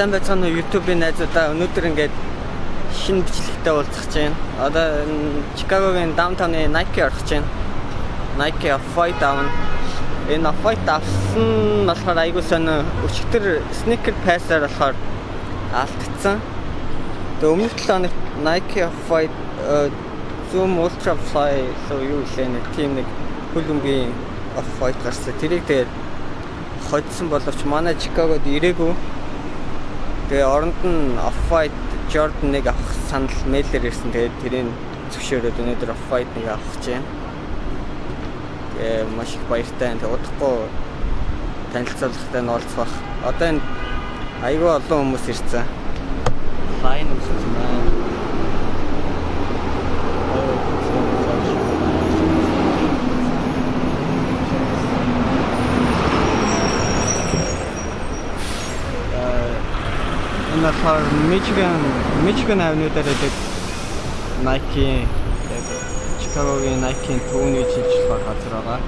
Сайн байцгаана уу YouTube-ийн найзуудаа, өнөөдөр ингээд шинэ бичлэгтэй уулзах гэж байна. Одоо энэ Чикагогийн downtown-ы Nike орох гэж байна. Nike Off-White авна. Энэ Off-White авсан нь болохоор айгуу сонин, өчигдөр sneaker pass-аар болохоор алдсан. Тэгээ өмнөх 7 хоногт Nike Off-White Zoom Ultra Fly юу илээ, нэг тийм нэг хөл өмгийн Off-White гарсан. Тэрийг тэгээд хоцсон боловч манай Чикагод ирээгүй. Тэгээ оронд нь Off-White Jordan 1 авах санал mail-ээр ирсэн. Тэгээд тэрийг зөвшөөрөөд өнөөдөр Off-White 1 авах гэж байна. Тэгээ маш их баяртай байна. Тэгээ удахгүй танилцуулгатай нь уулзах бах. Одоо энэ айгүй олон хүмүүс ирсэн. Line үүссэн байна. Энэ болохоор Michigan Avenue дээр байдаг Nike, яг Chicago-гийн Nike-ийн түүний жилжих газар байгаа.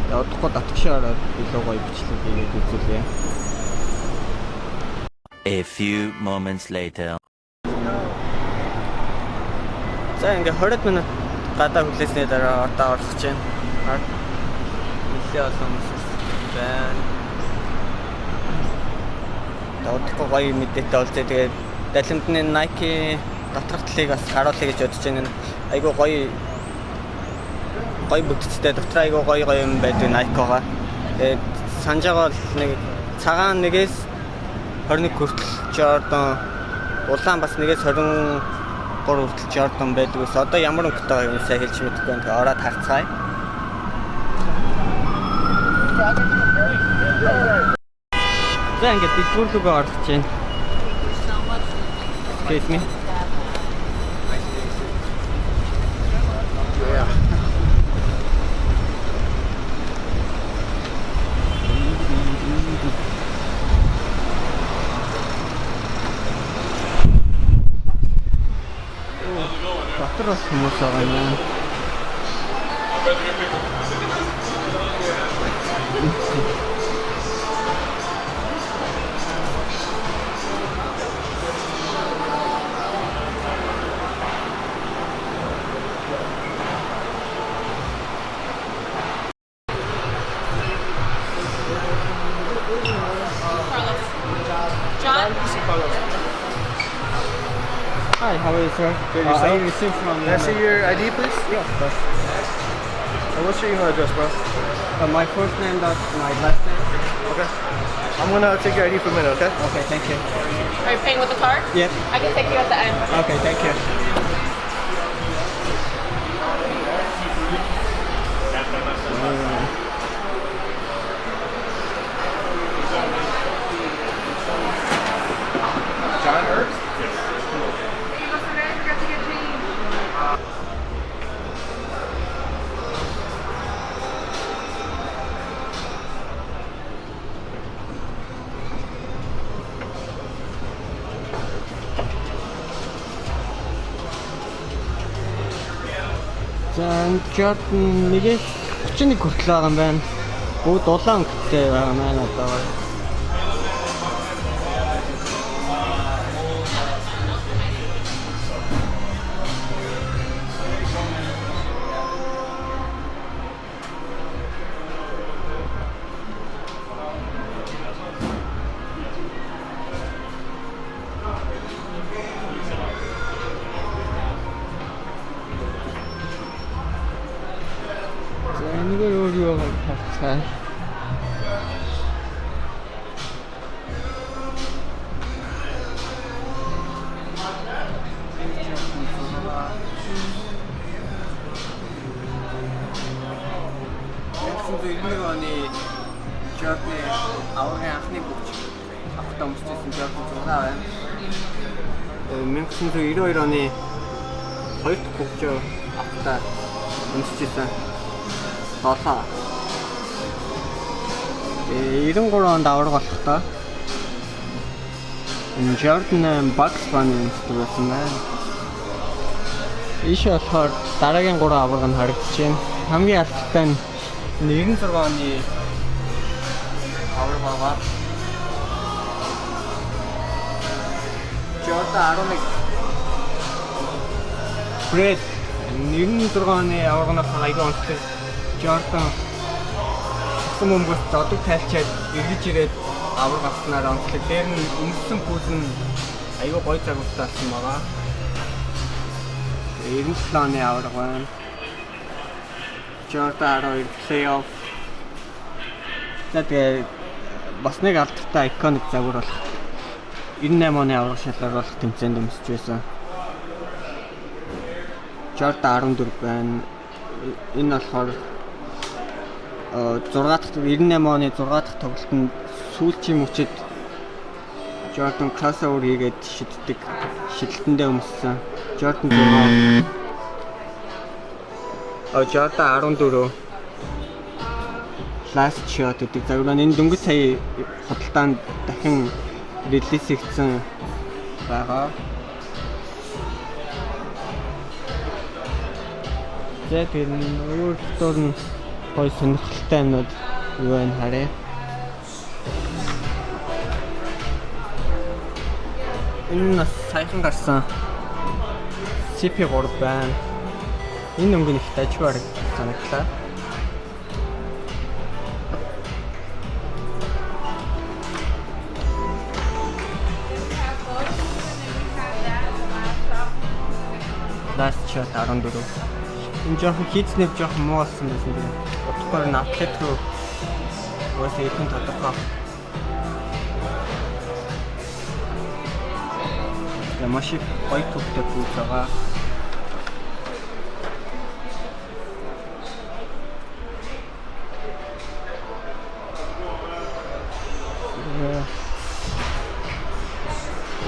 Тэгээ удахгүй дотгошоо ороод илүү гоё бичлэг хийгээд үзүүлье. A few moments later. За, ингээ 20 минут гадаа хүлээсний дараа одоо орох гэж байна. Нэлээ олон хүмүүс ирсэн байна. Тэгээ удахгүй гоё мэдээтэй болцоо. Тэгээд далимдны Nike доторх талыг бас харуулъя гэж бодож байна. Айгуу гоё гоё бүтцтэй, дотор айгуу гоё гоё юм байдаг Nike байгаа. Тэгээд санаж байгаа бол нэг цагаан 1-ээс 21 хүртэл Jordan, улаан бас 1-ээс 23 хүртэл Jordan байдаг ус. Одоо ямар өнгөтэй байгааг нь сайн хэлж мэдэхгүй байна. Тэгээ ороод харцгаая. За, ингээд дэлгүүр рүүгээ орох гэж байна. Excuse me. Yeah. Дотор бас хүмүүс байгаа юм байна. Carlos. John? Hi, how are you, sir? Good, I yourself? received from Can I see your ID, please? Yeah, of course. And what's your email address, bro? My first name dot my last name. Okay. I'm gonna take your ID for a minute, okay? Okay, thank you. Are you paying with the card? Yep. I can take you at the end. Okay, thank you. John Herbst? За, Jordan 1-ээс 31 хүртэл байгаа юм байна. Бүгд улаан өнгөтэй байгаа юм байна одоо. За, энэгээр өөр юу байгааг харцгаая. 1991 оны Jordan аваргын анхны бөгж авахтаа өмсчихсэн Jordan 6 байна. 1992 оны хоёр дахь бөгж авахтаа өмсчихсэн 7. Тэгээ 93 онд аварга болохдоо энэ Jordan 8 Bugs Bunny өмсдөг байсан байна. Ийшээ болохоор дараагийн 3 аварга нь харагдаж байна. Хамгийн алдартай нь 96 оны Аварга байгаа. Jordan 11 Bred 96 оны аварганаас аягүй онцлог. Jordan сагсан бөмбөгөөс зодог тайлчаад эргэж ирээд аварга авснаар онцлог. Дээр нь өмссөн пүүз нь аягүй гоё загвартай болсон байгаа. 97 оны аварга байна. Jordan 12 Playoff. За, тэгээ бас нэг алдартай iconic загвар болох 98 оны аварга шалгаруулах тэмцээнд өмсөж байсан. Jordan 14 байна. Энэ болохоор 6 дахь 98 оны 6 дахь тоглолтод сүүлчийн мөчид Jordan crossover хийгээд шиддэг шидэлтэндээ өмссөн. Jordan 6. Jordan 14 Last Shot гэдэг загвар нь энэ дөнгөж сая худалдаанд дахин release хийгдсэн байгаа. За, тэр өөр дотор нь гоё сонирхолтой юмнууд юу байна харъя. Энэ нь бас саяхан гарсан CP3 байна. Энэ өнгө нь их дажгүй санагдлаа. Last Shot 14. Энэ жоохон хийцнэв, жоохон муу болсон байсан тийм. Утгагүй нь athlete руу угаасаа ихэн тодорхой. Тэгээ маш их гоё төвтэй пүүз байгаа. Тэгээ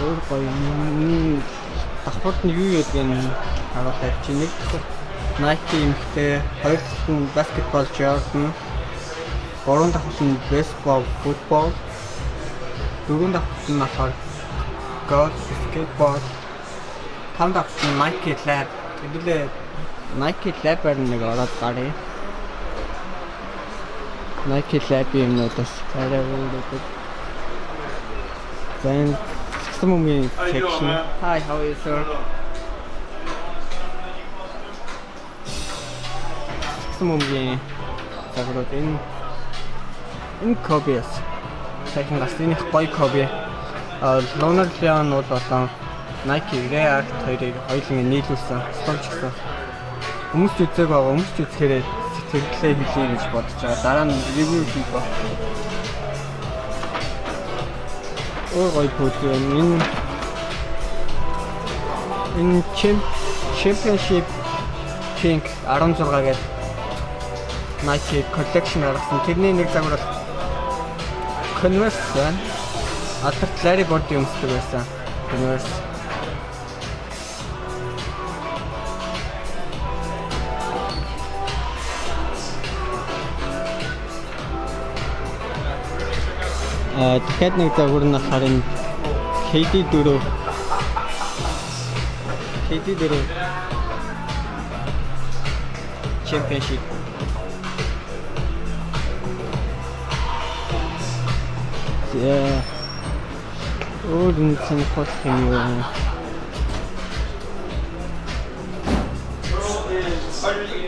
өөр гоё юм давхарт нь юу гэдэг нь харуулаад чи нэг давхар Nike эмхтэй, хоёр дахь нь баскетбол Jordan, гурван давхар нь baseball, football, дөрвөн давхар нь болохоор golf, skateboard, таван давхар нь Nike Lab. Хэдүүлээ Nike Lab-аар нэг ороод гаръя. Nike Lab-ийн юмнууд бас арай өөр байдаг. За, энэ сагсан бөмбөгийн section. Hi, how are you, sir? Сагсан бөмбөгийн загварууд энэ Kobe-с сайхан гарсан. Энэ их гоё Kobe. А Lunar Leon бол болон Nike React хоёрыг хоёуланг нийлүүлсэн. Столч гэсэн. Хүмүүс ч үзег байгаа. Хүмүүс ч үзэхээрээ сэтгэлдээ хэлье гэж бодож байгаа. Дараа нь review хийх ба. Өөр гоё пүүз байна. Энэ Championship Pink 16 гэдэг Nike collection гаргасан. Тэрний нэг загвар бол Converse байна. Алдарт Larry Bird өмсдөг байсан. Converse. А дахиад нэг загвар нь болохоор энэ KD4 KD4 Championship. За, өөр нэг сонирхолтой юм юу вэ?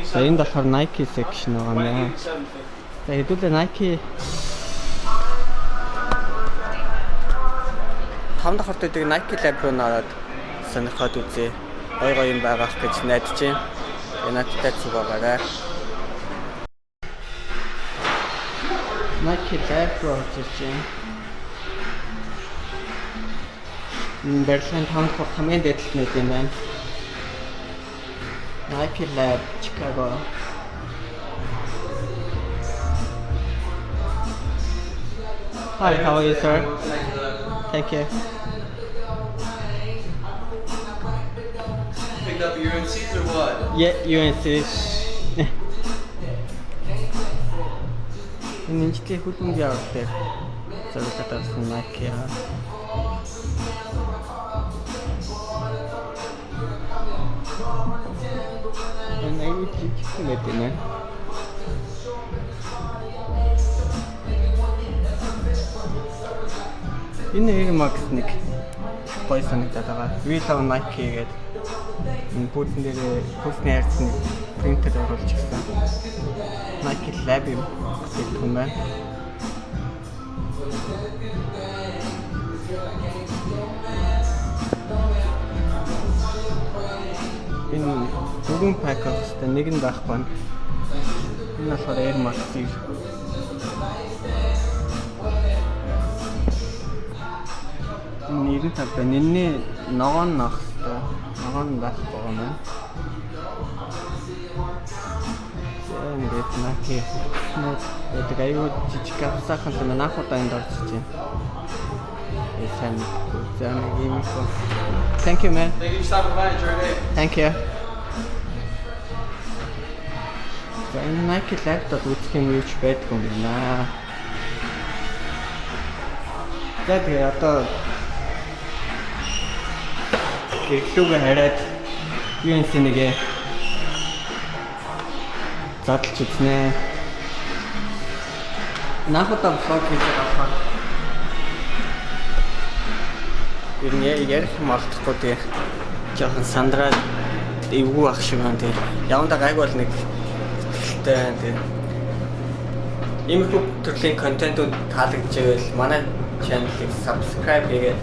За, энд болохоор Nike section байгаа юм байна. За, хэдүүлээ Nike таван давхарт байдаг Nike Lab руу нараад сонирхоод үзье. Гой гой юм байгаах гэж найдаж байна. Тэгээ надтай цуг байгаарай. Nike Lab руу орж ирж байна. Энэ Берлин таван давхар хамгийн дээд талд нэг юм байна. Nike Lab Chicago. Hi, how are you, sir? Thank you. Picked up your UNCs or what? Yeah, UNC. Энэ жинхэнэ хөл бөмбөгийн аварга дээр зориулаад авсан Nike аа. Энэ аюул жижигхэн байт юм аа. Энэ Air Max нэг гоё санагдаад байгаа. We love Nike гэдэг энэ пүүзэн дээр пүүзний хайрцаг принтер оруулж ирсэн. Nike Lab юм гэдэг юм байна. Энэ дөрвөн pack авах хэрэгтэй, нэг нь байхгүй байна. Энэ болохоор Air Max 9. Энэ 95 байна. Энэний ногоон нь авах хэрэгтэй. Ногоон нь байхгүй байгаа юм байна. За, ингээд Nike нүүд байдаг, аюу жижиг авсаахан л байна. Анх удаа энд орж иж байна. Э, сайн мэдэхгүй. За, нэг юм их. Thank you, man. Thank you for stopping by. Enjoy your day. Thank you. За, энэ Nike Lab-д бол үзэх юм юу ч байдгүй юм байна. За, тэгээ одоо гэрлүүгээ хараад UNC нэгэ задлж үзнэ. Анх удаа vlog хийж байгаа болохоор ер нь ярих юм олдохгүй, тэгээ жоохон сандраад эвгүй ах шиг байна. Тэгээ явандаа гайг бол нэг ихтэй байна. Тэгээ иймэрхүү төрлийн контентууд таалагдчихвэл манай channel-ыг subscribe хийгээд,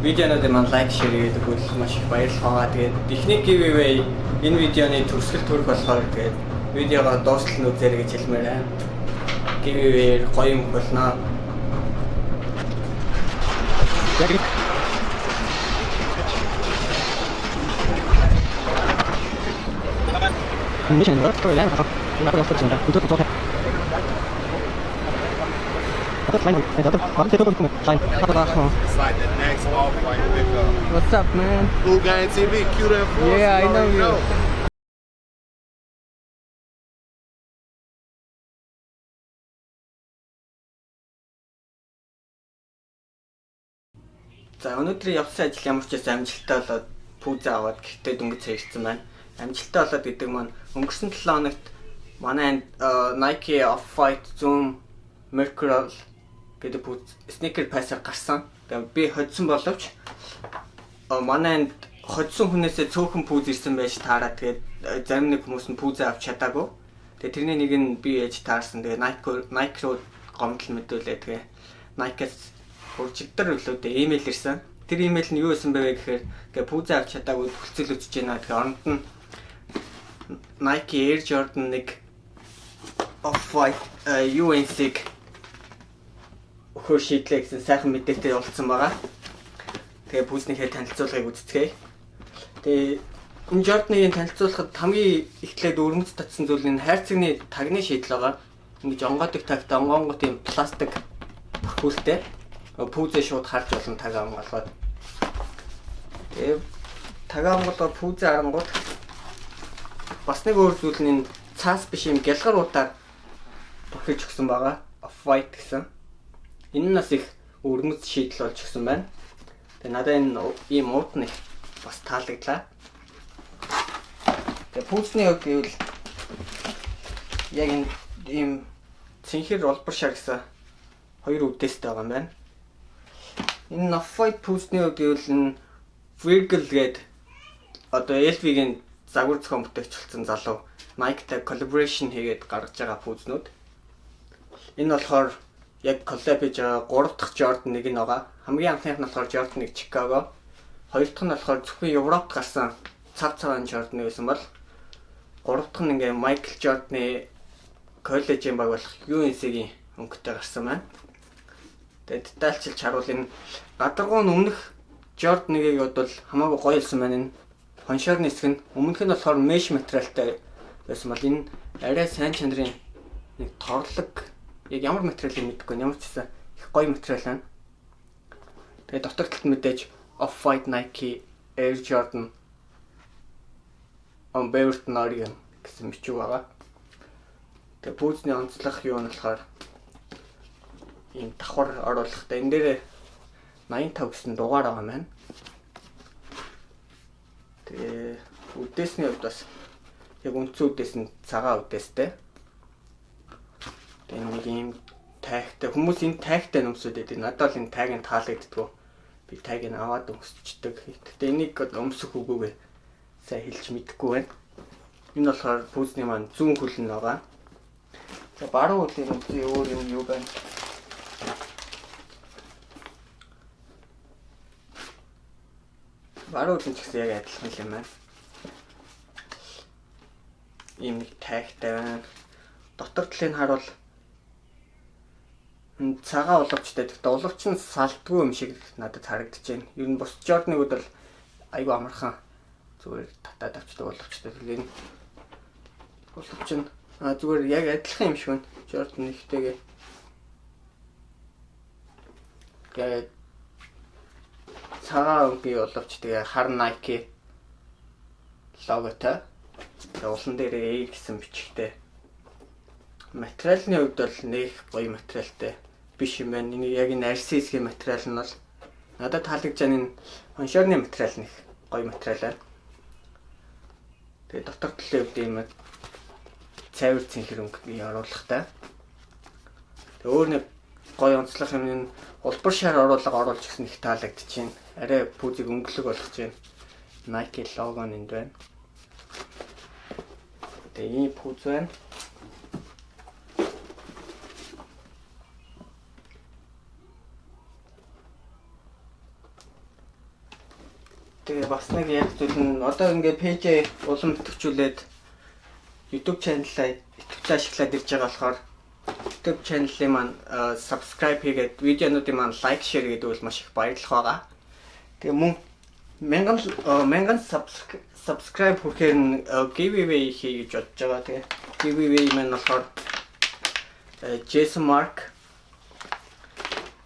видеонуудыг маань like, share хийгээд өгвөл маш их баярлах байгаа. Тэгээд эхний giveaway энэ видеоны төгсгөл төрөх болохоор тэгээд видеогоо дуустал нь үзээрэй гэж хэлмээр байна. Giveaway гоё юм болно. Яг Mission work for them. Not enough for them. We don't talk. It's like the next off-white pickup. What's up, man? Blue Gang TV, Q to Enforce. Yeah, I you know already you. know. За, өнөөдрийн явсан ажил ямар ч байсан амжилттай болоод пүүзээ аваад гэртээ дөнгөж ирсэн байна. Амжилттай болоод гэдэг маань өнгөрсөн 7 хоногт манай Nike Off-White Zoom Mercurial гэдэг пүүз sneaker pass-аар гарсан. Тэгээ би хоцсон боловч манай энд хоцсон хүнээсээ цөөхөн пүүз ирсэн байж таараа, тэгээд зарим нэг хүмүүс нь пүүзээ авч чадаагүй. Тэгээ тэрний нэг нь би ээж таарсан. Тэгээ Nike руу гомдол мэдүүлээ. Тэгээ Nike-аас уржигдар өглөөдөө имэйл ирсэн. Тэр имэйл нь юу байсан бэ гэхээр тэгээ пүүзээ авч чадаагүй төгсөл үзэж байна. Тэгээ оронд нь Nike Air Jordan 1 Off-White UNC-г өгөхөөр шийдлээ гэсэн сайхан мэдээтэй явуулсан байгаа. Тэгээ пүүзнийхээ танилцуулгыг үздэцгээе. Тэгээ энэ Jordan-ыг танилцуулахад хамгийн эхлээд өрмөц татсан зүйл нь хайрцагны тагны шийдэл байгаа. Ингэж онгойдог тагт онгоонгот юм пластик бүрхүүлтэй. Пүүзээ шууд харж болно таг онгоолгоод. Тэгээ тагаа онгоолгоод пүүзээ харангууд бас нэг өөр зүйл нь энэ цаас биш, юм гялгар утаар бүрхэж өгсөн байгаа. Off-White гэсэн. Энэ нь бас их өрмөц шийдэл болж өгсөн байна. Тэгээ надад энэ ийм уут нь их бас таалагдлаа. Тэгээ пүүзний хувьд гэвэл яг энэ ийм цэнхэр, улбар шар гэсэн хоёр үдээстэй байгаа юм байна. Энэ Off-White пүүзний хувьд гэвэл энэ Virgil гээд одоо LV-гийн загвар зохион бүтээгч болсон залуу Nike-тай collaboration хийгээд гаргаж байгаа пүүзнүүд. Энэ болохоор яг collab хийж байгаа 3 дахь Jordan 1 нь байгаа. Хамгийн анхных нь болохоор Jordan 1 Chicago. Хоёр дахь нь болохоор зөвхөн Европт гарсан цав цагаан Jordan байсан бол гурав дахь нь ингээ Michael Jordan-ы коллежийн баг болох UNC-гийн өнгөтэй гарсан байна. Тэгээд детальчилж харуул, энэ гадаргуу нь өмнөх Jordan 1-ийг бодвол хамаагүй гоё болсон байна энэ. Хоншоорны хэсэг нь өмнөх нь болохоор mesh материалтай байсан бол энэ арай сайн чанарын нэг торлог, яг ямар материалыг мэдэхгүй, ямар ч гэсэн их гоё материал байна. Тэгээд дотор талд мэдээж Off-White Nike Air Jordan on Beaverton, Oregon гэсэн бичиг байгаа. Тэгээ пүүзний онцлох юу нь болохоор ийм давхар оруулахтай. Энэ дээр 85 гэсэн дугаар байгаа маань. Тэгээ үдээсний хувьд бас яг үндсэн үдээс нь цагаан үдээстэй. Тэгээ нэг ийм Tag тай. Хүмүүс энэ tag тай өмсөд байдаг. Надад бол энэ tag нь таалагддаггүй. Би tag ыг аваад өмсчдөг. Гэхдээ энийг өмсөх үгүйгээ сайн хэлж мэдэхгүй байна. Энэ болохоор пүүзний маань зүүн хөл нь байгаа. За, баруун хөлийн үзье, өөр юм юу байна? Баруун хөл нь ч гэсэн яг адилхан юм байна. Ийм нэг tag тай байна. Дотор талыг харуул цагаан уловчтай. Гэхдээ уловч нь салдгүй юм шиг надад харагдаж байна. Ер нь бус Jordan-ууд бол айгүй амархан зүгээр татаад авчдаг уловчтай. Тэгэхээр энэ уловч нь зүгээр яг адилхан юм шиг байна. Jordan нэгтэйгээ. Тэгээд цагаан өнгийн уловч, тэгээ хар Nike логотой. Тэгээ улан дээр A гэсэн бичгтэй. Материалны хувьд бол нэг гоё материалтай биш юм байна. Энэ яг энэ арьсан хэсгийн материал нь бол надад таалагдж байгаа, энэ хоншоорны материал нэг гоё материал байна. Тэгээ дотор талын хувьд ийм цайвар цэнхэр өнгөний оруулахтай. Тэгээ өөр нэг гоё онцлог юм нь улбар шар оруулга оруулж гисэн их таалагдчихээн. Арай пүүзийг өнгөлөг болгож байна. Nike лого нь энд байна. Тэгээ ийм пүүз байна. Тэгээ бас нэг яг зүйл нь одоо ингээд page ээ улам идэвхжүүлээд YouTube channel-аа идэвхтэй ашиглаад ирж байгаа болохоор YouTube channel-ийн маань subscribe хийгээд, видеонуудын маань like, share гэдэг бол маш их баярлах байгаа. Тэгээ мөн 1000 subscribe хүрэхээр нь giveaway хий гэж бодож байгаа. Тэгээ giveaway маань болохоор Jason Markk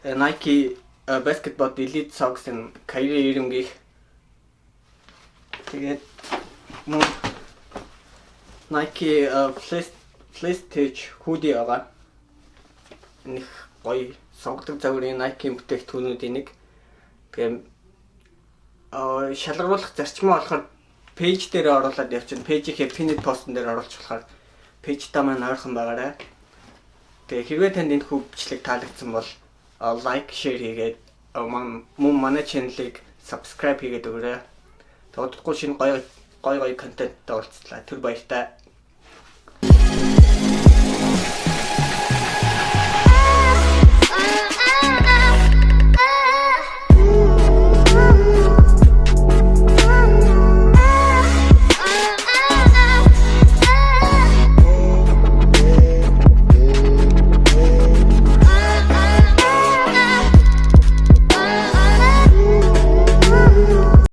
Nike Basketball Elite Socks-ын Kyrie Irving-ийн, тэгээд мөн Nike Flexstitch hoodie байгаа. Нэг гоё сонгодог загварын Nike бүтээгдэхүүнүүдийн нэг. Тэгээ шалгаруулах зарчмаа болохоор page дээр оруулаад явчихна. Page ийнхээ pinned post-н дээр оруулж болохоор page та маань ойрхон байгаарай. Тэгээ хэрвээ танд энэ хүү бичлэг таалагдсан бол like, share хийгээд, мөн манай channel-ыг subscribe хийгээд өгөөрэй. Тэгээ удахгүй шинэ гоё гоё гоё контенттай уулзлаа. Түр баяртай.